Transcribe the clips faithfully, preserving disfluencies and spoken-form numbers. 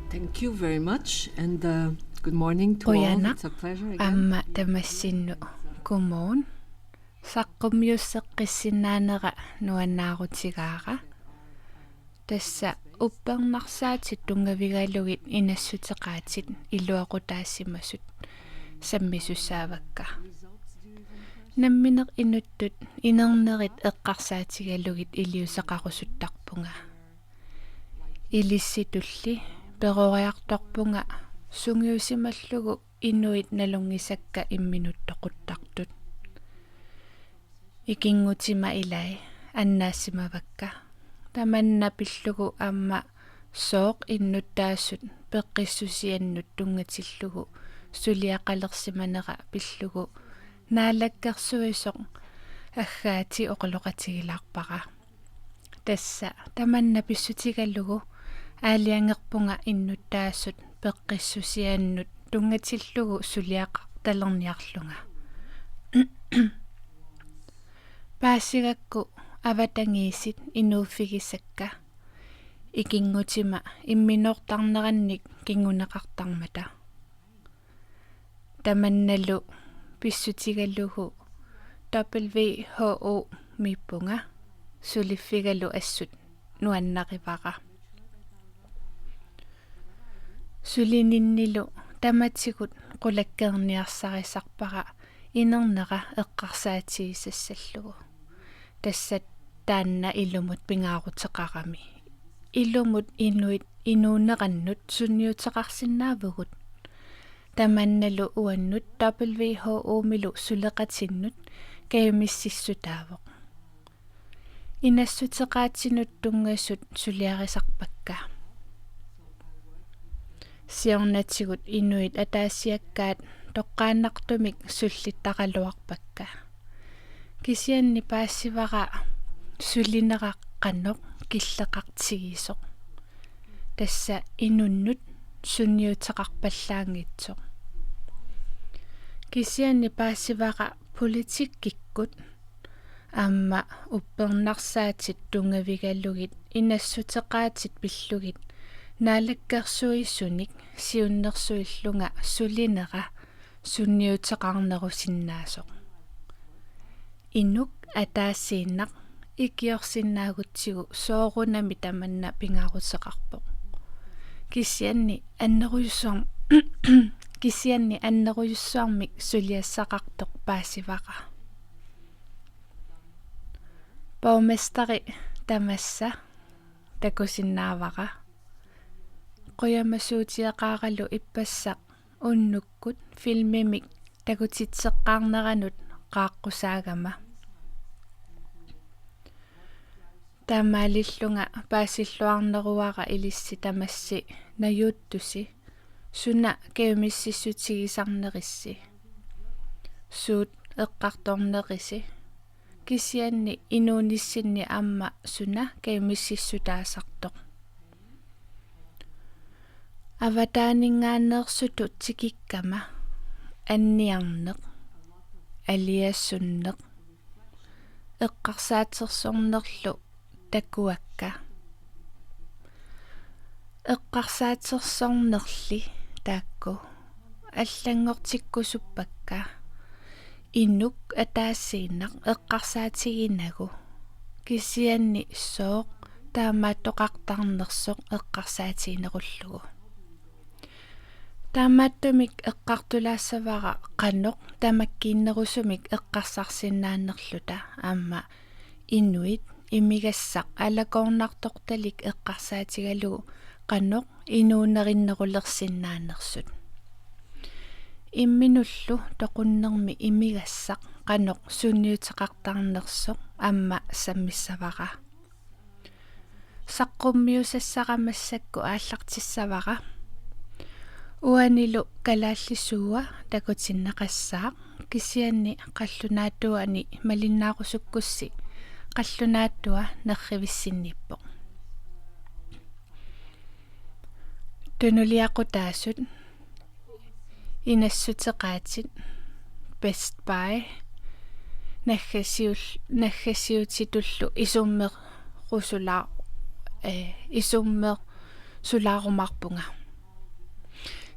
Thank you very much, and uh, good morning to all. Qujanaq. It's a pleasure again. Aamma tamassinnut godmorgen. Saqqummiusseqqissinnaanera nuannaarutigaara. Tassa uppernarsaatit tunngavigalugit inassuteqaatit iluaqutaasimasut sammisussaavakka. Nammineq inuttut inernerit eqqarsaatigalugit iliuuseqarusuttarpunga. Ilissitulli peroriartorpunga sungiusimallugu inuit nalunngisakka imminut toquttartut. Ikinngutima ilai annaassimavakka. Tamanna pillugu aamma sooq innuttaasut peqqissusiannut tunngatillugu suliaqalersimanera pillugu Naalakkersuisoq Aggaati oqaloqatigilaarpara. Tassa tamanna pissutigalugu aalajangerpunga innuttaasut peqqissusiannut tunngatillugu suliaqartalerniarlunga. Paasigakku avatangiisit inuuffigisakka ikinngutima imminortarnerannik kinguneqartarmata. Tamannalu pissutigalugu W H O-miippunga, suliffigalu assut nuannarivara. Sulininnilu tamatigut qulakkeerniarsarisarpara inernera eqqarsaatigisassallugu. Tassa taanna ilumut pingaaruteqarami. Ilumut inuit inuunerannut sunniuteqarsinnaavugut. Tamannalu uannut W H O-milu suleqatinnut kajumississutaavoq. Inassuteqaatinut tunngasut suliarisarpakka. Siornatigut inuit ataasiakkaat toqqaannartumik sullittaraluarpakka. Kisianni paasivara sulinera qanoq killeqartigisoq. Tassa inunnut sunniuteqarpallaanngitsoq. Kisianni paasivara politikkikkut aamma uppernarsaatit tunngavigalugit inassuteqaatit pillugit naalakkersuisunik siunnersuillunga sulinera sunniuteqarnerusinnaasoq. Inuk ataasiinnaq ikiorsinnaagutsigu soorunami tamanna pingaaruteqarpoq. Kisianni annerujussuarm-, kisianni annerujussuarmik suliassaqartoq paasivara. Borgmesteri tamassa takusinnaavara. Qujamasuutigeqaaralu ippassaq unnukkut filmimik takutitseqqaarneranut qaaqqusaagama. Taamaalillunga paasilluarneruara ilissi tamassi najuuttusi, suna kajumississutigisarnerissi, suut eqqartornerisi, kisianni inuunissinni aamma suna kajumississutaasartoq. Avataaninngaanneersutut tikikkama anniarneq, aliasunneq, eqqarsaatersornerlu takuakka. Eqqarsaatersornerli taakku allanngortikkusuppakka inuk ataasiinnaq eqqarsaatiginagu, kisianni sooq taamaattoqartarnersoq eqqarsaatiginerullugu. Taamaattumik eqqartulaassavara qanoq tamakkiinnerusumik eqqarsarsinnaanerluta aamma inuit imigassaq aalakoornartortalik eqqarsaatigalugu qanoq inuunerinnerulersinnaanersut. Imminullu toqunnermi imigassaq qanoq sunniuteqartarnersoq aamma sammissavara. Saqqummiusassara massakkut aallartissavara. Uanilu kalaallisuua takutinneqassaaq, kisianni qallunaatuani malinnaarusukkussi qallunaatua nerrivissinniippoq. Tunuliaqutaasut, inassuteqaatit, Best Buy, naggasiul-, naggasiutitullu isummerusula-, eh, isummer- -sulaarumaarpunga.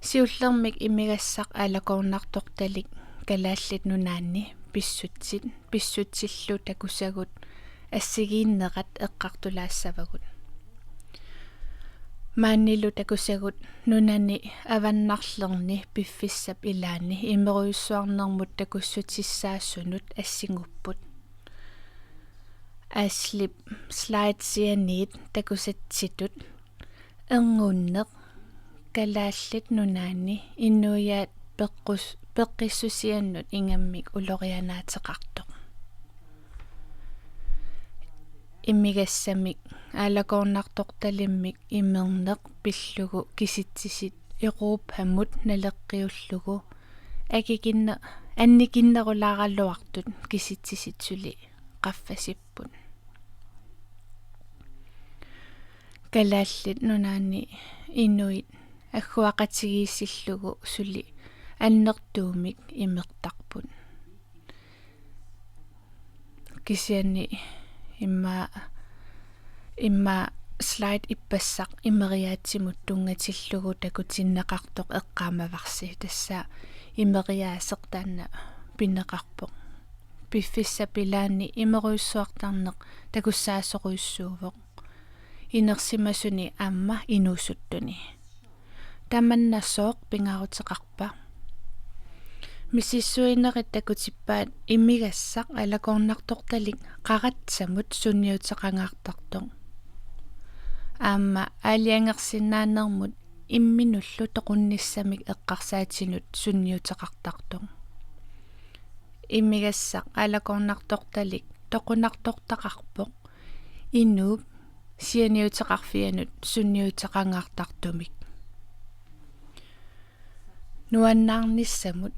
Siullermik imigassaq aalakoornartortalik Kalaallit Nunaanni pissutsit, pissutsillu takusagut assigiinnerat eqqartulaassavagut. Maanilu takusagut nunani avannarlerni piffissap ilaani imerujussuarnermut takussutissaasunut assigupput. Aslip slide sianiit takusatsitut: Ernguunneq, Kalaallit Nunaanni inuiaat peqqus-, peqqissusiannut ingammik ulorianaateqartoq. Imigassamik aalakoornartortalimmik imerneq pillugu kisitsisit Europamut naleqqiullugu akikinne-, annikinnerulaaraluartut kisitsisit suli qaffasipput. Kalaallit Nunaanni inuit agguaqatigiissillugu suli annertuumik imertarput. Kisianni imma, imma slide ippassaq imeriaatsimut tunngatillugu takutinneqartoq eqqaamavarsi, tassa imeriaaseq taanna pineqarpoq. Piffissap ilaani imerujussuartarneq takussaasorujussuuvoq inersimasuni aamma inuusuttuni. Tamanna sooq pingaaruteqarpa? Misissuinerit takutippaat imigassaq aalakoornartortalik qaratsamut sunniuteqangaartartoq. Aamma aalajangersinnaanermut imminullu toqunnissamik eqqarsaatinut sunniuteqartartoq. Imigassaq aalakoornartortalik toqunartortaqarpoq inuup sianiuteqarfianut sunniuteqangaartartumik. Nuannaarnissamut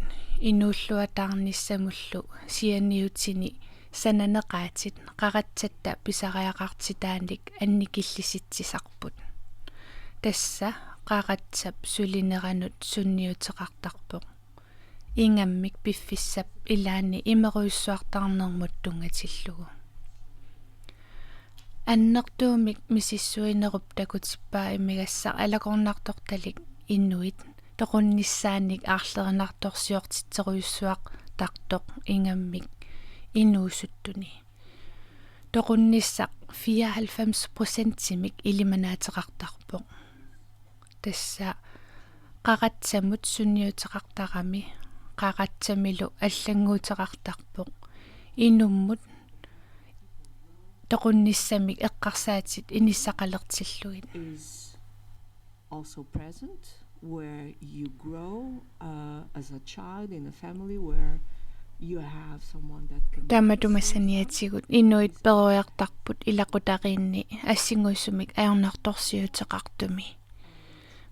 inuulluataarnissamullu sianiutini sananeqaatit qaratsatta pisariaqartitaanik annikillisitsisarput. Tassa qaratsap sulineranut sunniuteqartarpoq ingammik piffissap ilaani imerujussuartarnermut tunngatillugu. Annertuumik misissuinerup takutippaa imigassaq aalakoornartortalik inuit toqunnissaanik aarlerinartorsiortitserujussuartartoq ingammik inuusuttuni. Toqunnissaq fireoghalvfems procentimik ilimanaateqartarpoq. Tassa qaratsamut sunniuteqartarami, qaratsamilu allannguuteqartarpoq inummut toqunnissamik eqqarsaatit inissaqalertillugit. Is also present where you grow, uh, as a child in a family where you have someone that can. Tamatuma saniatigut inuit peroriartarput ilaqutariinni assinguusumik ajornartorsiuteqartumi.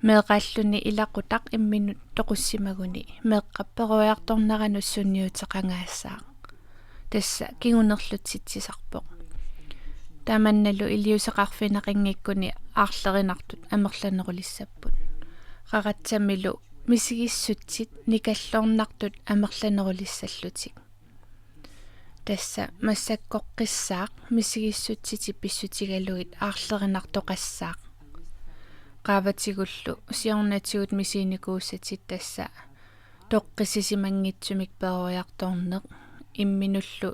Meeqqalluni ilaqutaq imminut toqussimaguni meeqqap peroriartorneranut sunniuteqangaassaaq. Tassa kingunerlutsitsisarpoq. Tamannalu iliuuseqarfigineqanngikkuni aarlerinartut amerlanerulissapput. Qaratsamilu misigissutsit nikallornartut amerlanerulissallutik. Tassa massakkoqqissaaq misigissutsitik pissutigalugit aarlerinartoqassaaq. Qaavatigullu siornatigut misiginikuusatit tassa toqqissisimanngitsumik peroriartorneq imminullu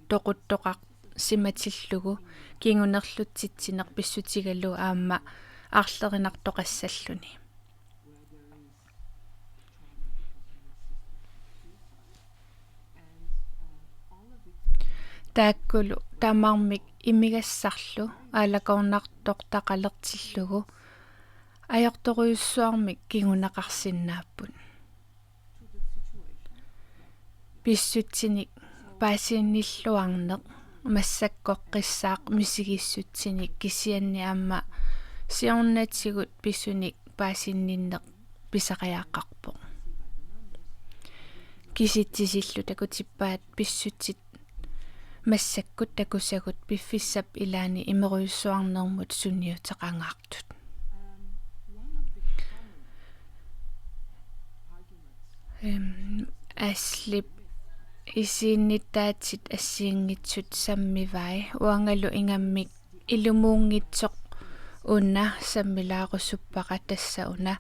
toquttoqarsimatillugu kingunerlutsitsineq pissutigalugu aamma aarlerinartoqassalluni. Taakkulu tamarmik imigassarlu aalakoornartortaqalertillugu ajortorujussuarmik kinguneqarsinnaapput. Pissutsinik paasinnilluarneq massakkoqqissaaq misigissutsinik kisianni aamma siornatigut pisunik paasinninneq pisariaqarpoq. Kisitsisillu takutippaat pissutsit massakkut takusagut piffissap ilaani imerujussuarnermut sunniuteqangaartut. Em, Aslip isiginnittaatit assigiinngitsut sammivai, uangalu ingammik ilumuunngitsoq una sammilaarusuppara, tassa una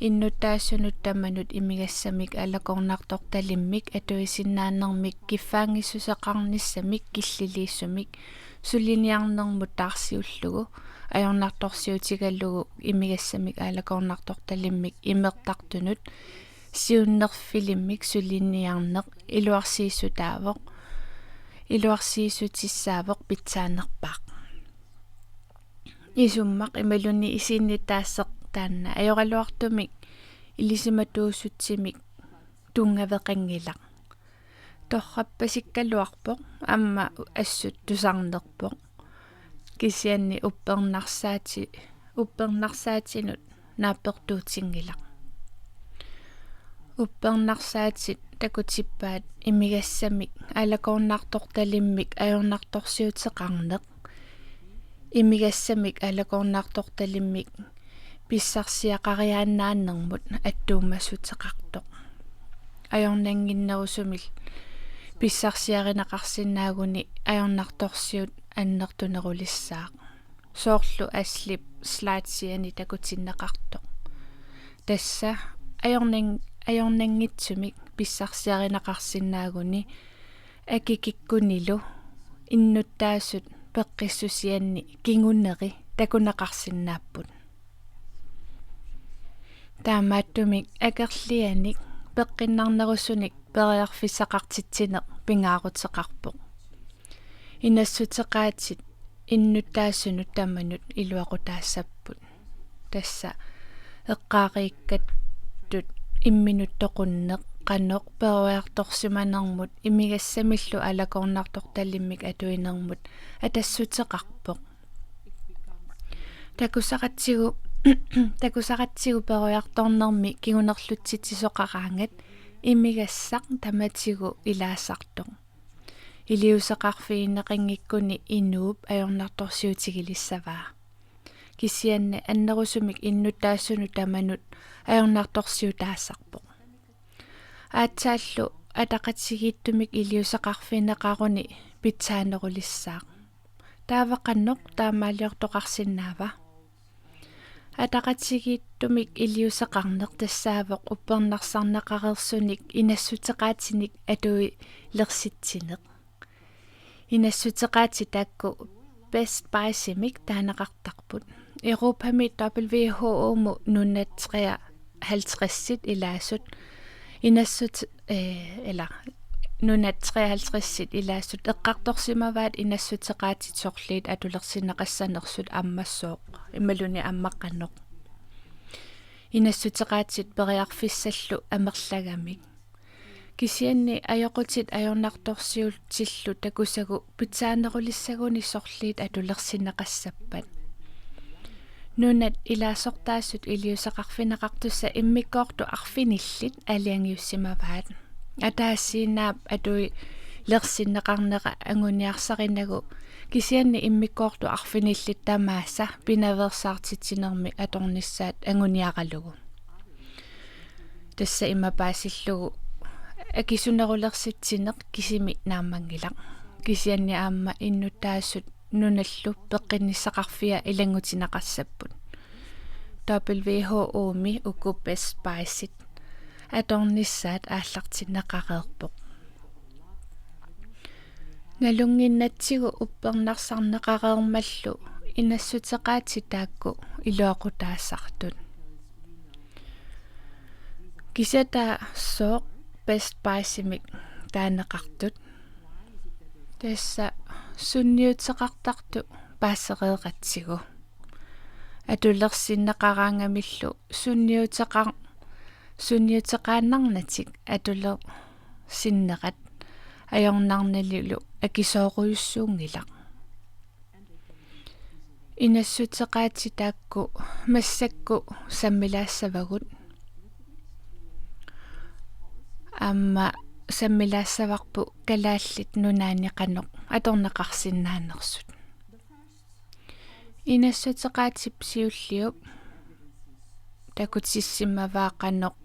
Innuttaasunut tamanut imigassamik aalakoornartortalimmik atuisinnaanermik kiffaanngissuseqarnissamik killiliisumik suliniarnermut taarsiullugu ajornartorsiutigalugu imigassamik aalakoornartortalimmik imertartunut siunnerfilimmik suliniarneq iluarsiissutaavoq, iluarsiissutissaavoq pitsaanerpaaq. Isummaq imaluunniit isiginnittaaseq taanna ajoraluartumik ilisimatuussutsimik tunngaveqanngilaq. Torrappasikkaluarpoq aamma assut tusarnerpoq. Kisianni uppernarsaati-, uppernarsaatinut naappertuutinngilaq. Uppernarsaatit takutippaat imigassamik aalakoornartortalimmik ajornartorsiuteqarneq, imigassamik aalakoornartortalimmik pissarsiaqariaannaanermut attuumassuteqartoq. Ajornannginnerusumik pissarsiarineqarsinnaaguni ajornartorsiut annertunerulissaaq. Soorlu Aslip slidesiani takutinneqartoq. Tassa ajornan-, ajornanngitsumik pissarsiarineqarsinnaaguni akikikkunilu innuttaasut peqqissusianni kinguneri takuneqarsinnaapput. Taamaattumik akerlianik peqqinnarnerusunik periarfissaqartitsineq pingaaruteqarpoq. Inassuteqaatit innuttaasunut tamanut iluaqutaassapput. Tassa eqqaareerikkattut imminut toqunneq qanoq peroriartorsimanermut imigassamillu aalakoornartortalimmik atuinermut atassuteqarpoq. Takusaratsigu, takusaratsigu peroriartornermi kingunerlutsitsisoqaraangat imigassaq tamatigut ilaasartoq. Iliuuseqarfigineqanngikkuni inuup ajornartorsiutigilissavaa. Kisianni annerusumik innuttaasunut tamanut ajornartorsiutaasarpoq. Aatsaallu ataqatigiittumik iliuuseqarfigineqaruni pitsaanerulissaaq. Taava qanoq taamaaliortoqarsinnaava? Ataqatigiittumik iliuuseqarneq tassaavoq uppernarsarneqareersunik inassuteqaatinik atuilersitsineq. Inassuteqaatit taakku Best Buys-imik taaneqartarput. Europami W H O-mut nunat treoghalvtreds-it ilaasut inassut-, eh, eller nunat treoghalvtreds-it ilaasut eqqartorsimavaat inassuteqaatit sorliit atulersinneqassanersut ammassooq imaluunniit aamma qanoq. Inassuteqaatit periarfissallu amerlagamik. Kisianni ajoqutit ajornartorsiutillu takusagut pitsaanerulissaguni sorliit atulersinneqassappat. Nunat ilaasortaasut iliuuseqarfigineqartussat immikkoortut arfinillit aalajangiussimavaat. Ataasiinnaap atuilersinneqarnera anguniarsarinagu kisianni immikkoortut arfinillit tamaasa pinaveersaartitsinermi atornissaat anguniaralugu. Tassa ima paasillugu akisunerulersitsineq kisimi naammanngilaq. Kisianni aamma innuttaasut nunallu peqqinnissaqarfia ilanngutinneqassapput. W H O-mi uku Best Buys-it atornissaat aallartinneqareerpoq. Nalunnginnatsigu uppernarsarneqareermallu inassuteqaatit taakku iluaqutaasartut. Kisianni taava sooq Best Buys-imik taaneqartut? Tassa sunniuteqartartut paasereeratsigu. Atulersinneqaraangamillu sunniuteqar-, sunniuteqaannarnatik atulersinnerat ajornarnanilu akisoorujussuunngilaq. Inassuteqaatit taakku massakkut sammilaassavagut. Aamma sammilaassavarput Kalaallit Nunaanni qanoq atorneqarsinnaanersut. Inassuteqaatip siulliup takutissimavaa qanoq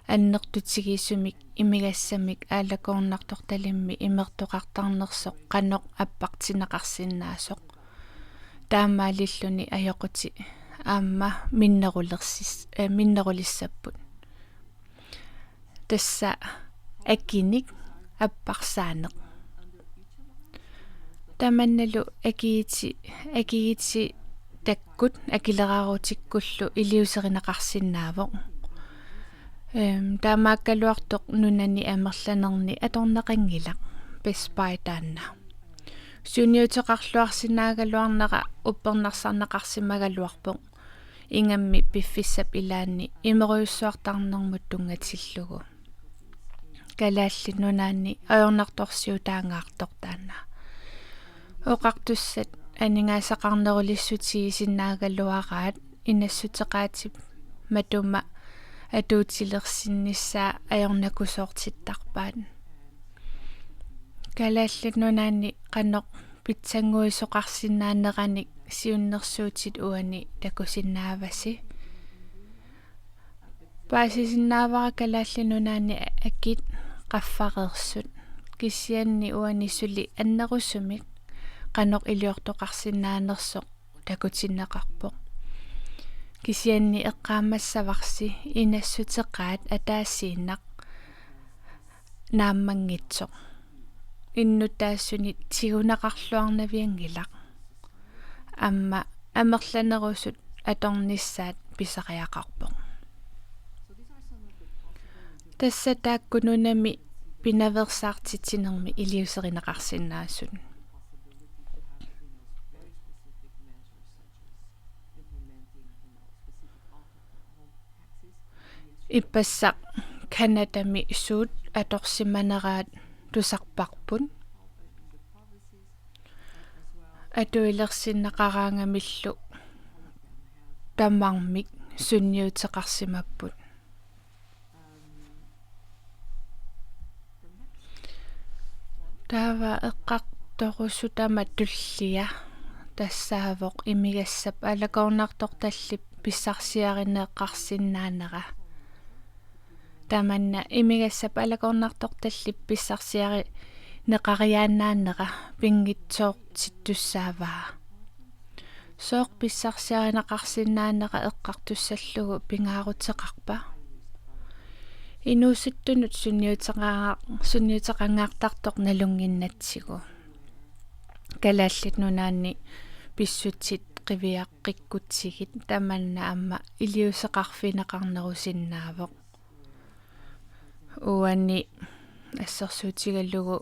annertutigisumik imigassamik aalakoornartortalimmik imertoqartarnersoq qanoq appartinneqarsinnaasoq. Taamaalilluni ajoqutit aamma minnerulersis-, eh, minnerulissapput. Tassa akinik apparsaaneq. Tamannalu akiiti-, akiitikkut akileraarutikkullu iliuuserineqarsinnaavoq. Ehm, taamaakkaluartoq nunani amerlanerni atorneqanngilaq Best Buy taanna. Sunniuteqarluarsinnaagaluarnera uppernarsarneqarsimagaluarpoq, ingammik piffissap ilaanni imerujussuartarnermut tunngatillugu. Kalaallit Nunaanni ajornartorsiutaangaartoq taanna. Oqartussat aningaasaqarnerulissutigisinnaagaluaraat inassuteqaatip matuma atuutilersinnissaa ajornakusoortittarpaat. Kalaallit Nunaanni qanoq pitsannguisoqarsinnaaneranik siunnersuutit uani takusinnaavasi. Paasisinnaavara Kalaallit Nunaanni akit qaffareersut. Kisianni uani suli annerusumik qanoq iliortoqarsinnaanersoq takutinneqarpoq. Kisianni eqqaamassavarsi inassuteqaat ataasiinnaq naammanngitsoq. Innuttaasunit tiguneqarluarnavianngilaq. Aamma amerlanerusut atornissaat pisariaqarpoq. Tassa taakku nunami pinaveersaartitsinermi iliuuserineqarsinnaasut. Ippassaq Canadami suut atorsimaneraat tusarparput. Atuilersinneqaraangamillu tamarmik sunniuteqarsimapput. Taava eqqartorusutama tullia tassaavoq imigassap aalakoornartortallip pissarsiarineqarsinnaanera. Tamanna imigassap aalakoornartortallip pissarsiarineqariaannaanera pinngitsoortittussaavaa. Sooq pissarsiarineqarsinnaanera eqqartussallugu pingaaruteqarpa? Inuusuttunut sunniuteqanga-, sunniuteqangaartartoq nalunnginnatsigu. Kalaallit Nunaanni pissutsit qiviaqqikkutsigit tamanna aamma iliuuseqarfigineqarnerusinnaavoq. Uani assersuutigalugu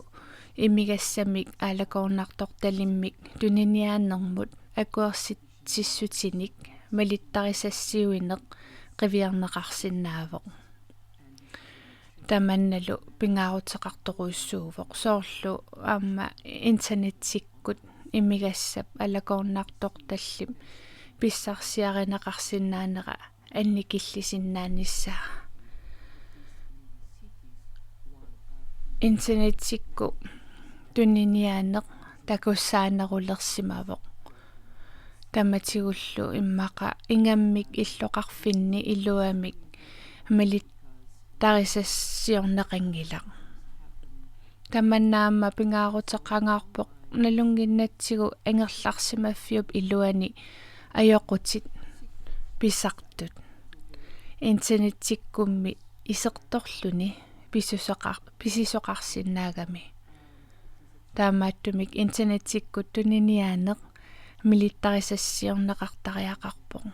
imigassamik aalakoornartortalimmik tuniniaanermut akuersitsissutinik malittarisassiuineq qiviarneqarsinnaavoq. Tamannalu pingaaruteqartorujussuuvoq, soorlu aamma internetsikkut imigassap aalakoornartortallip pissarsiarineqarsinnaanera annikillisinnaanissaa. Internetsikkut tuniniaaneq takussaanerulersimavoq. Tamatigullu immaqa ingammik illoqarfinni iluamik malittarisassiorneqanngilaq. Tamanna aamma pingaaruteqangaarpoq nalunnginnatsigu angerlarsimaffiup iluani ajoqutit pisartut internetsikkummi isertorluni pisusoqar-, pisisoqarsinnaagami. Taamaattumik internetsikkut tuniniaaneq malittarisassiorneqartariaqarpoq.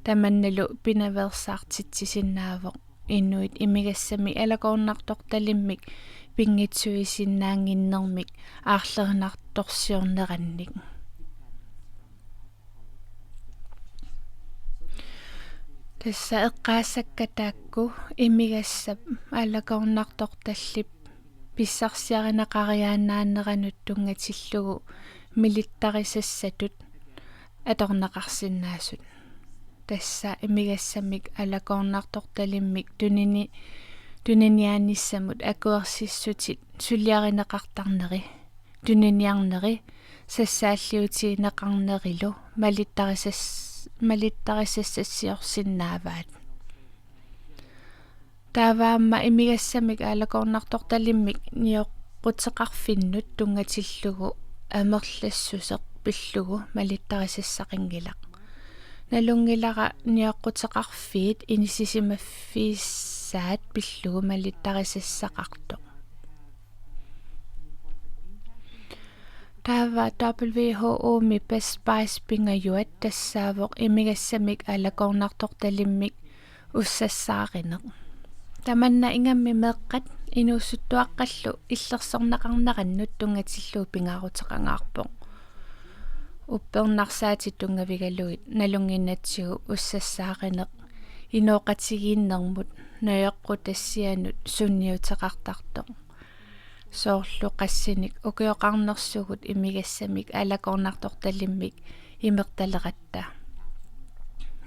Tamannalu pinaveersaartitsisinnaavoq inuit imigassamik aalakoornartortalimmik pinngitsuisinnaannginnermik aarlerinartorsiornerannik. Tassa eqqaassakka taakku imigassap aalakoornartortallip pissarsiarineqariaannaaneranut tunngatillugu malittarisassatut atorneqarsinnaasut. Tassa imigassamik aalakoornartortalimmik tunini-, tuniniaanissamut akuersissutit suliarineqartarneri, tuniniarneri sassaalliutigineqarnerilu malittarisas-, malittarisassassiorsinnaavaat. Taava aamma imigassamik aalakoornartortalimmik nioqquteqarfinnut tunngatillugu amerlassuseq pillugu malittarisassaqanngilaq. Nalunngilara nioqquteqarfiit inissisimaffissaat pillugu malittarisassaqartoq. Taava W H O-mi Best Buys pingajuat tassaavoq imigassamik aalakoornartortalimmik ussassaarineq. Tamanna ingammik meeqqat inuusuttuaqqallu illersorneqarnerannut tunngatillugu pingaaruteqangaarpoq. Uppernarsaatit tunngavigalugit nalunnginnatsigu ussassaarineq inooqatigiinnermut najoqqutassianut sunniuteqartartoq. Soorlu qassinik ukioqarnersugut imigassamik aalakoornartortalimmik imertaleratta.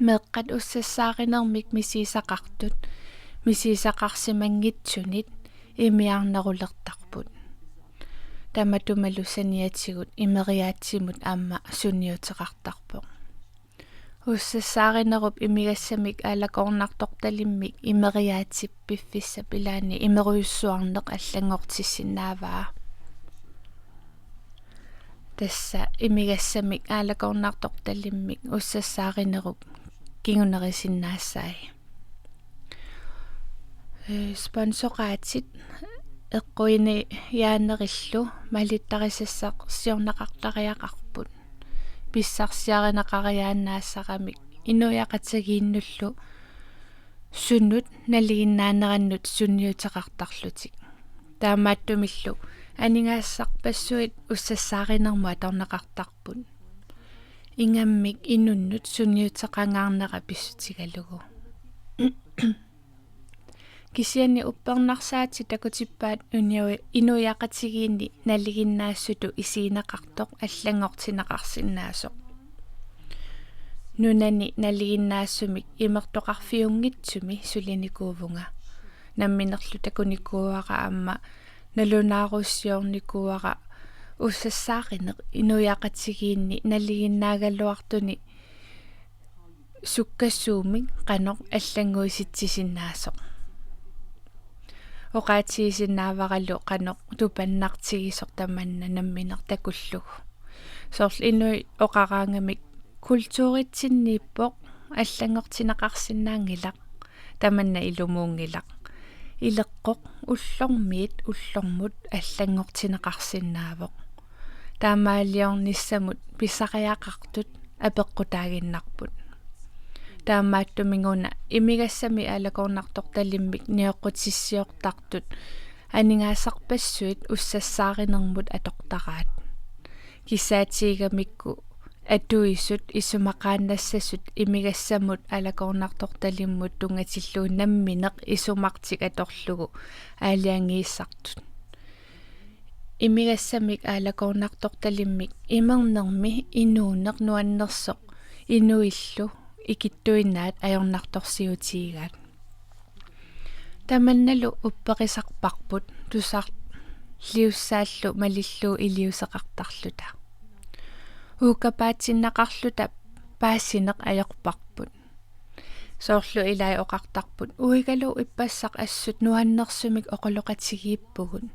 Meeqqat ussassaarinermik misigisaqartut misigisaqarsimanngitsunit imiarnerulertarput. Tamatumalu saniatigut imeriaatsimut aamma sunniuteqartarpoq. Ussassaarinerup imigassamik aalakoornartortalimmik imeriaatip piffissap ilaani imerujussuarneq allanngortissinnaavaa. Tassa imigassamik aalakoornartortalimmik ussassaarinerup kingunerisinnaassai. Ee, sponsoraatit eqquiniaanerillu malittarisassarsiorneqartariaqarput. Pissarsiarineqariaannaassaramik inuiaqatigiinnullu sunut nalinginnaanerannut sunniuteqartarlutik. Taamaattumillu aningaasarpassuit ussassaarinermut atorneqartarput. Ingammik inunnut sunniuteqangaarnera pissutigalugu. Kisianni uppernarsaatit takutippaat unio-, inuiaqatigiinni nalinginnaasutut isigineqartoq allanngortinneqarsinnaasoq. Nunani nalinginnaasumik imertoqarfiunngitsumi sulinikuuvunga. Namminerlu takunikuuara aamma nalunaarusiornikuuara ussassaarineq inuiaqatigiinni nalinginnaagaluartuni sukkasuumik qanoq allannguisitsisinnaasoq. Oqaatigisinnaavarallu qanoq tupannartigisoq tamanna nammineq takullugu. Soorlu inuit oqaraangamik kulturitsinniippoq allanngortinneqarsinnaanngilaq, tamanna ilumuunngilaq. Ileqqoq ullormiit ullormut allanngortinneqarsinnaavoq. Taamaaliornissamut pisariaqartut apeqqutaaginnarput. Taamaattumik una imigassamik aalakoornartortalimmik nioqqutissiortartut aningaasarpassuit ussassaarinermut atortaraat. Kissaatigigamikku atuisut isumaqaannassasut imigassamut aalakoornartortalimmut tunngatillugu nammineq isumartik atorlugu aalajangiisartut. Imigassamik aalakoornartortalimmik imernermi inuuneq nuannersoq inuillu ikittuinnaat ajornartorsiutigigaat. Tamannalu upperisarparput tusarliussaallu malillugu iliuuseqartarluta. Uukkapaatinneqarluta paasineq ajorparput. Soorlu ilai oqartarput: Uigalu ippassaq assut nuannersumik oqaloqatigiippugut.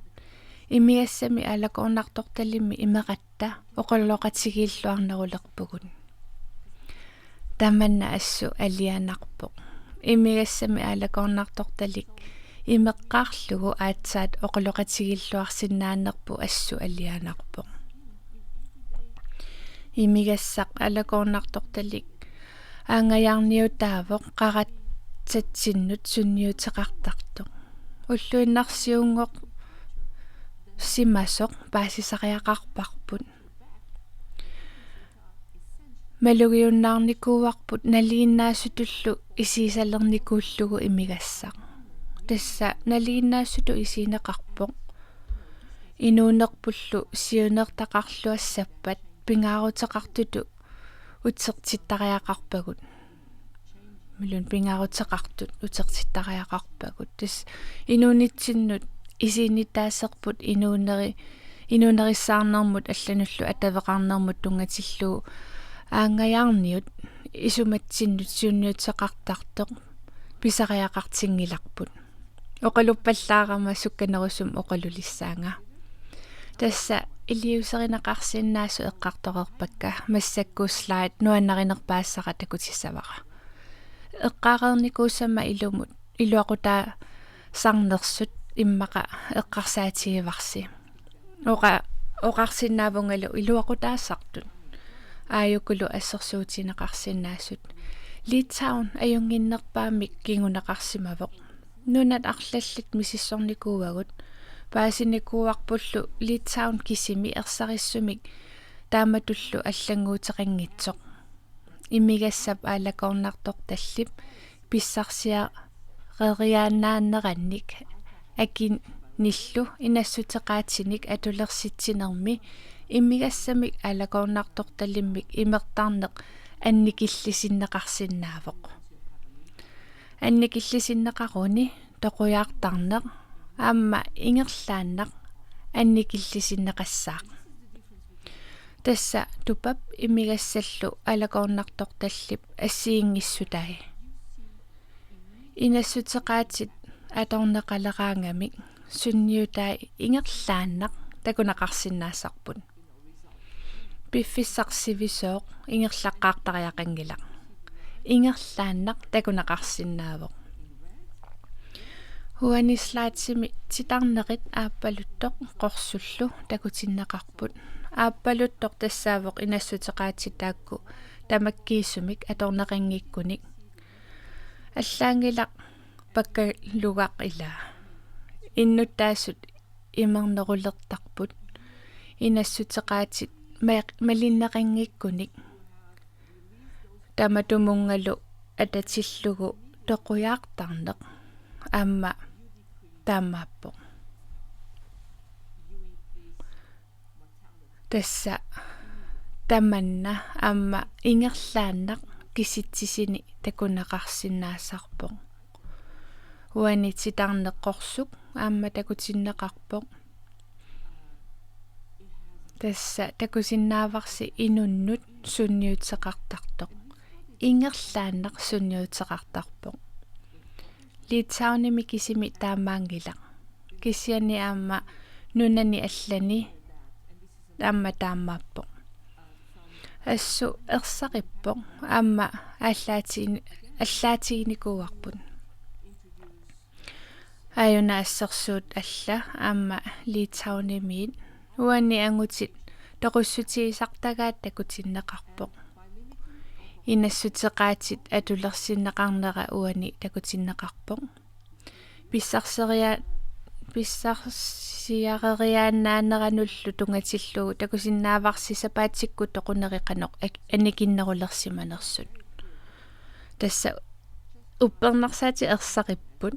Imigassamik aalakoornartortalimmik imeratta oqaloqatigiilluarnerulerpugut. Tamanna assut alianarpoq. Imigassamik aalakoornartortalik imeqqaarlugu aatsaat oqaloqatigiilluarsinnaanerput assut alianarpoq. Imigassaq aalakoornartortalik aanngajaarniutaavoq qaratsatsinnut sunniuteqartartoq. Ulluinnarsiunngorsimasoq paasisariaqarparput. Malugiunnaarnikuuarput nalinginnaasutullu isigisalernikuullugu imigassaq. Tassa nalinginnaasutut isigineqarpoq. Inuunerpullu siunertaqarluassappat pingaaruteqartutut utertittariaqarpagut. Imaluunniit pingaaruteqartut utertittariaqarpagut. Tassa inuunitsinnut isiginnittaaserput inuuneri-, inuunerissaarnermut allanullu ataveqarnermut tunngatillugu aanngajaarniut isumatsinnut sunniuteqartartoq pisariaqartinngilarput. Oqaluppallaarama sukkanerusumik oqalulissaanga. Tassa iliuuserineqarsinnaasut eqqartoreerpakka, massakkut slide nuannarinerpaassara takutissavara. Eqqaareernikuusama ilumut iluaqutaasarnersut immaqa eqqarsaatigivarsi. Oqa-, oqarsinnaavungalu iluaqutaassartut aajukulu assersuutigineqarsinnaasut. Litauen ajunnginnerpaamik kinguneqarsimavoq. Nunat arlallit misissornikuuagut. Paasinikuuarpullu Litauen kisimi ersarissumik taamatullu allannguuteqanngitsoq. Imigassap aalakoornartortallip pissarsiareeriaannaanerannik akinillu inassuteqaatinik atulersitsinermi imigassamik aalakoornartortallimmik imertarneq annikillisinneqarsinnaavoq. Annikillisinneqaruni toqujaartarneq aamma ingerlaannaq annikillisinneqassaaq. Tassa tupap imigassallu aalakoornartortallip assigiinngissutai. Inassuteqaatit atorneqaleraangamik sunniutai ingerlaannaq takuneqarsinnaassarput. Piffissaq sivisooq ingerlaqqaartariaqanngilaq. Ingerlaannaq takuneqarsinnaavoq. Uani slidesimi titarnerit aappaluttoq qorsullu takutinneqarput. Aappaluttoq tassaavoq inassuteqaatit taakku tamakkiisumik atorneqanngikkunik. Allaanngilaq pakkalugaq ilaa. Innuttaasut imernerulertarput. Inassuteqaatit ma-, malinneqanngikkunik. Tamatumunngalu atatillugu toqujaartarneq aamma taamaappoq. Tassa tamanna aamma ingerlaannaq kisitsisini takuneqarsinnaasarpoq. Uani titarneq qorsuk aamma takutinneqarpoq. Tassa takusinnaavarsi inunnut sunniuteqartartoq. Ingerlaannaq sunniuteqartarpoq. Litauenimi kisimi taamaanngilaq. Kisianni aamma nunani allani aamma taamaappoq. Assut ersarippoq aamma allaatiini-, allaatiginikuuarput. Aajuna assersuut alla aamma Litauenimiit uani angutit toqussutigisartagaat takutinneqarpoq. Inassuteqaatit atulersinneqarnera uani takutinneqarpoq. Pissarseria-, pissarsiareeriaannaaneranullu tunngatillugu takusinnaavarsi sapaatikkut toquneri qanoq ak-, annikinnerulersimanersut. Tassa uppernarsaatit ersaripput.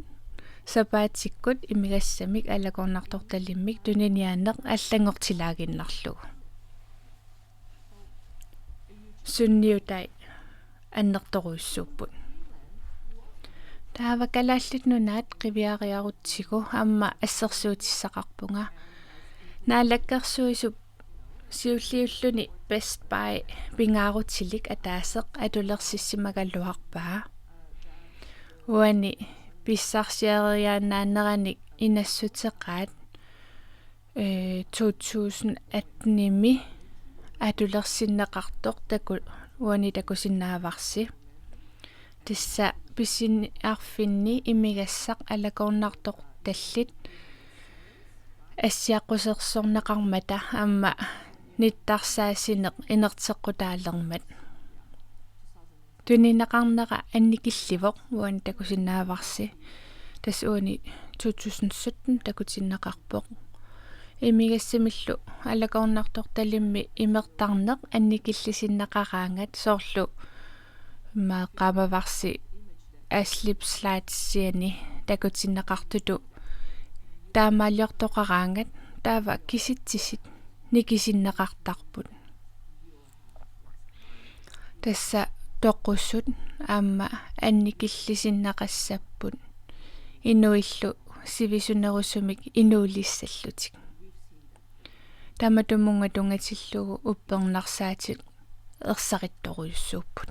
Sapaatikkut imigassamik aalakoornartortallimmik tuniniaaneq allanngortilaaginnarlugu. Sunniutai annertorujussuupput. Taava Kalaallit Nunaat qiviariarutsigu aamma assersuutissaqarpunga. Naalakkersuisup siulliulluni Best Buy pingaarutilik ataaseq atulersissimagaluarpaa. Uani pissarsiareeriaannaaneranik inassuteqaat, øh, to tusind atten-imi atulersinneqartoq taku-, uani takusinnaavarsi. Tassa pisiniarfinni imigassaq aalakoornartortallit assiaqqusersorneqarmata aamma nittarsaasineq inerteqqutaalermat. Tunineqarnera annikillivoq uani takusinnaavarsi. Tassa uani to tusind sytten takutinneqarpoq. Imigassamillu aalakoornartortallimmi imertarneq annikillisinneqaraangat soorlu immaqa qaamavarsi aslip slidesiani takutinneqartutut taamaaliortoqaraangat taava kisitsisit nikisinneqartarput. Tassa toqusut aamma annikillisinneqassapput inuillu sivisunerusumik inuulissallutik. Tamatumunnga tunngatillugu uppernarsaatit ersarittorujussuupput.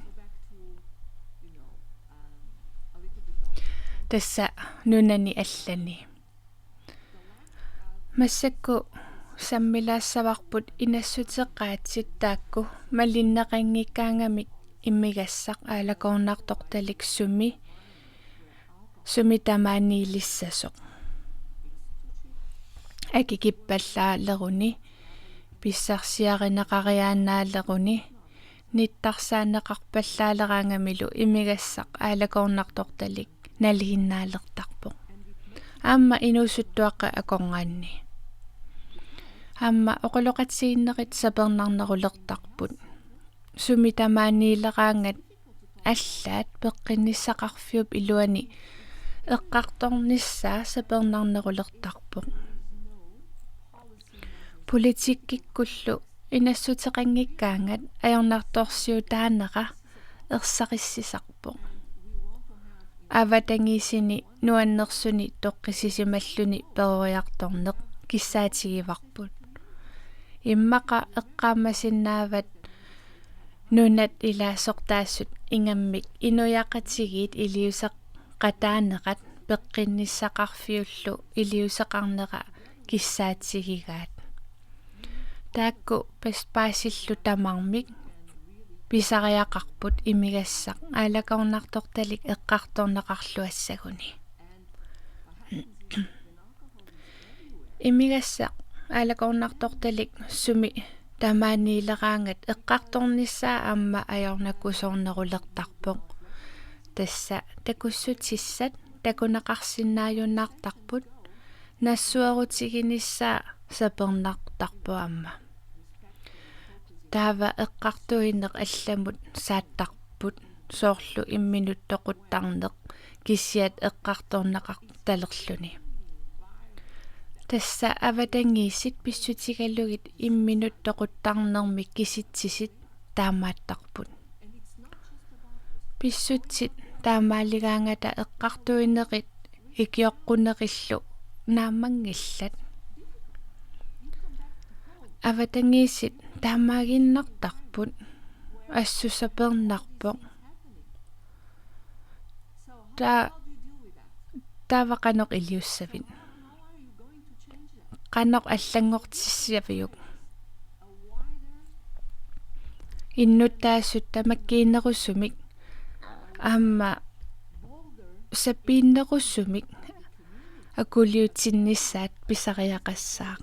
Tassa nunani allani. Massakkut sammilaassavarput inassuteqaatit taakku malinneqanngikkaangamik imigassaq aalakoornartortalik sumi, sumi tamaaniilissasoq. Akikippallaaleruni, pissarsiarineqariaannaaleruni, nittarsaaneqarpallaaleraangamilu imigassaq aalakoornartortalik naliginnaalertarpoq. Aamma inuusuttuaqqat akornanni. Aamma oqaloqatigiinnerit sapernarnerulertarput. Sumi tamaaniileraangat allaat peqqinnissaqarfiup iluani eqqartornissaa sapernarnerulertarpoq. Politikkikkullu inassuteqanngikkaangat ajornartorsiutaanera ersarissisarpoq. Avatangiisini nuannersuni toqqissisimalluni peroriartorneq kissaatigivarput. Immaqa eqqaamasinnaavat nunat ilaasortaasut ingammik inuiaqatigiit iliuuseqataanerat peqqinnissaqarfiullu iliuuseqarnera kissaatigigaat. Taakku paspaasillu tamarmik pisariaqarput imigassaq aalakoornartortalik eqqartorneqarluassaguni. Imigassaq aalakoornartortalik sumi tamaaniileraangat eqqartornissaa aamma ajornakusoornerulertarpoq. Tassa takussutissat takuneqarsinnaajunnaartarput, nassuerutiginissaa sapernartarpoq aamma. Taava eqqartuineq allamut saattarput, soorlu imminut toquttarneq kisiat eqqartorneqartalerluni. Tassa avatangiisit pissutigalugit imminut toquttarnermik kisitsisit taamaattarput. Pissutsit taamaaligaangata eqqartuinerit ikioqqunerillu naammanngillat. Avatangiisit taamaaginnartarput, assut sapernarpoq. Ta-, taava qanoq iliussavit? Qanoq allanngortissaviuk? Innuttaasut tamakkiinerusumik aamma sapiinnerusumik akuliutinnissaat pisariaqassaaq.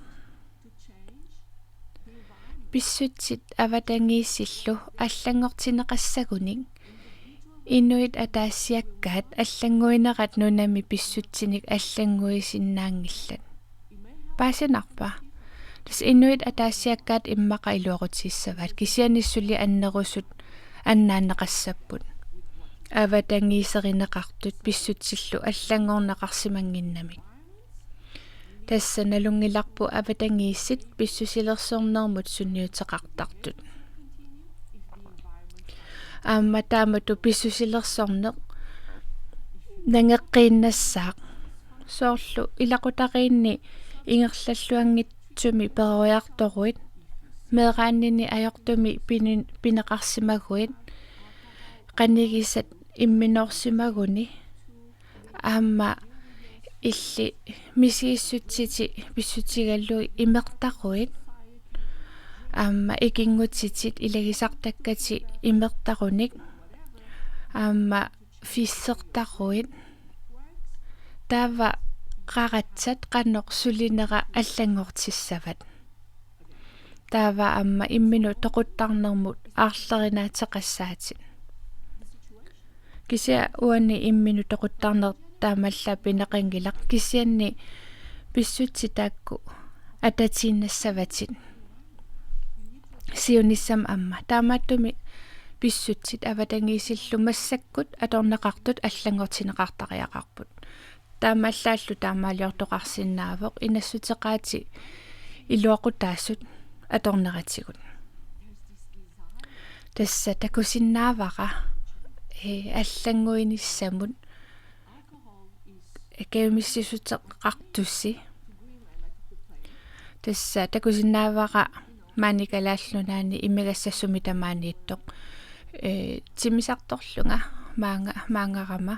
Pissutsit avatangiisillu allanngortinneqassagunik inuit ataasiakkaat allannguinerat nunami pissutsinik allannguisinnaanngillat. Paasinarpa? Tassa inuit ataasiakkaat immaqa iluaqutigissavaat, kisianni suli annerusut annaanneqassapput. Avatangiiserineqartut pissutsillu allanngorneqarsimannginnamik. Tassa nalunngilarput avatangiisit pissusilersornermut sunniuteqartartut. Aamma taamatut pissusilersorneq nangeqqiinnassaaq. Soorlu ilaqutariinni ingerlalluanngitsumi peroriartoruit, meeraanini ajortumi pini-, pineqarsimaguit, qanigisat imminoorsimaguni, aamma illit misigissutsitit pissutigalugit imertaruit, aamma ikinngutitit ilagisartakkatit imertarunik, aamma fissertaruit, taava qaratsat qanoq sulinera allanngortissavat. Taava aamma imminut toquttarnermut aarlerinaateqassaatit. Kisianni uani imminut toquttarneq taamaallaat pineqanngilaq, kisianni pissutsit taakku atatiinnassavatit siunissami aamma. Taamaattumik pissutsit avatangiisillu massakkut atorneqartut allanngortinneqartariaqarput. Taamaallaallu taamaaliortoqarsinnaavoq inassuteqaatit iluaqutaasut atorneratigut. Tassa takusinnaavara, ee, allannguinissamut kajumissuteqartusi. Tassa takusinnaavara maani Kalaallit Nunaanni imigassaq sumi tamaaniittoq, ee, timmisartorlunga maanga-, maangarama.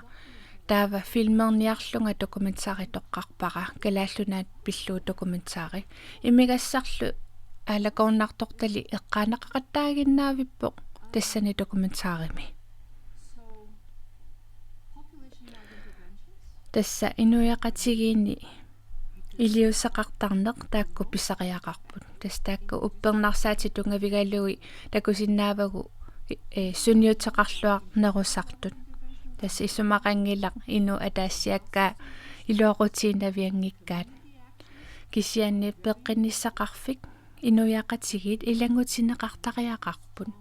taava filmerniarlunga dokumentari toqqarpara, Kalaallit Nunaat pillugu dokumentari. Imigassarlu aalakoornartortalik eqqaanaqaqattaaginnavippoq tassani dokumentarimi. Tassa inuiaqatigiinni iliuuseqartarneq taakku pisariaqarput. Tassa taakku uppernarsaatit tunngavigalugit takusinnaavagut, eh, sunniuteqarluarnerusartut. Tassa isumaqanngilaq inuit ataasiakkaat iluaqutiginnavianngikkaat. Kisianni peqqinnissaqarfik inuiaqatigiit ilanngunneqartariaqarput.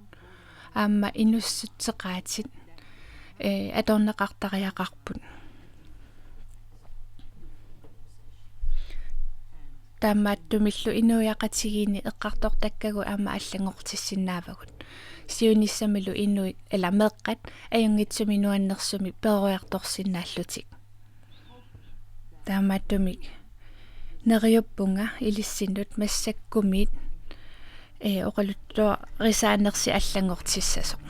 Aamma inussutissaqaatit, eh, atorneqartariaqarput. Taamaattumillu inuiaqatigiinni eqqartortakkagut aamma allanngortissinnaavagut. Siunissamilu inuit, ila meeqqat, ajunngitsumik nuannersumik peroriartorsinnaallutik. Taamaattumik neriuppunga ilissinnut massakkumiit, eh, oqaluttuarisaanersi allanngortissasoq.